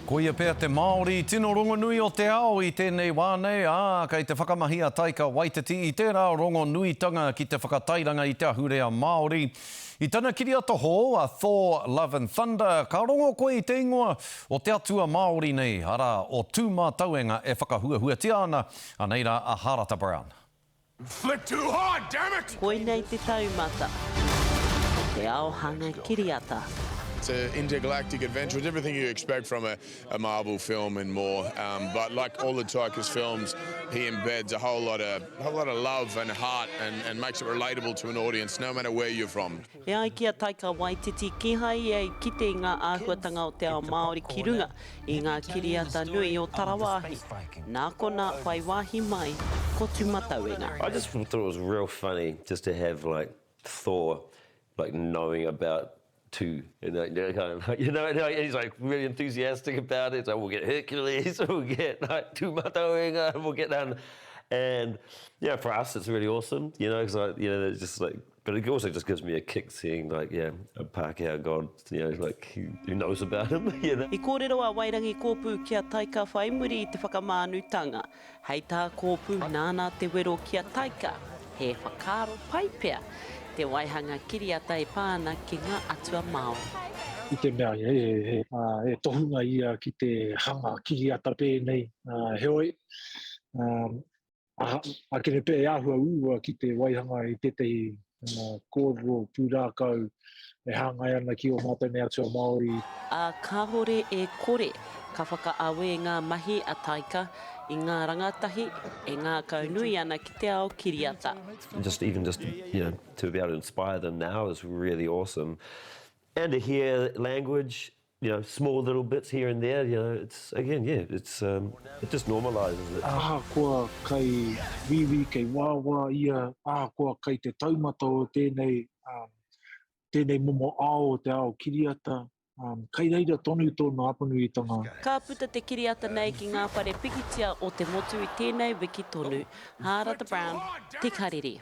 Koia pea te Māori tino rongonui o te ao i tēnei wā nei, ā, kei te whakamahi a Taika Waititi i tērā rongonuitanga ki te whakatairanga i te ahurea Māori. I tana kiriata hou, a Thor, Love and Thunder, ka rongo koe i te ingoa o te atua Māori nei, arā, o Tūmātauenga e whakahuahuatia ana, anei rā a Harata Brown. Flick too hard, damn it! Koinei te taumata o te ao hanga kiriata. It's a intergalactic adventure, it's everything you expect from a, a Marvel film and more. Um, but like all the Taika's films, he embeds a whole lot of, whole lot of love and heart and, and makes it relatable to an audience, no matter where you're from. E ai ki a Taika Waititi, kīhai ia i kite i ngā āhuatanga o te ao Māori ki runga i ngā kiriata nui o tarawāhi. Nā konā whai wāhi mai ko Tūmatauenga. I just thought it was real funny just to have like Thor like knowing about Tū and like kind of like you know and he's like really enthusiastic about it, like we'll get Hercules, we'll get like Tūmatauenga, we'll get um and yeah for us it's really awesome, you know, because like you know it's just like But it also just gives me a kick seeing like, yeah, a Pākehā god, you know, like, who, who knows about him, you know. I kōrero a Wairangi Kōpū ki a Taika whai muri i te whakamānutanga. Hei tā Kōpū, nāna te wero ki a Taika, he whakaaro pai pea te waihanga kiriata e pā ana ki ngā atua Māori. I te mea he tohunga ia ki te hanga kiriata pēnei, heoi, Ākene pea e āhua uaua ki te waihanga i tētahi kōrero pūrākau e hāngai ana ki ō mātou nei atua Māori. Ā, kāore e kore ka whakaawe ngā mahi a Taika i ngā rangatahi e ngākaunui ana ki te ao kiriata. Just even just you know to be able to inspire them now is really awesome and to hear language you know, small little bits here and there, you know, it's, again, yeah, it's, um, it just normalises it. Ahakoa kai wīwī, kei wāwā ia, ahakoa kai te taumata o tēnei, um, tēnei momo ao o te ao kiriata, um, kai reira tonu tōna apanuitanga. Ka puta te kiriata nei ki ngā whare pikitia o te motu i tēnei wiki tonu. Hārata Brown, Te Karere.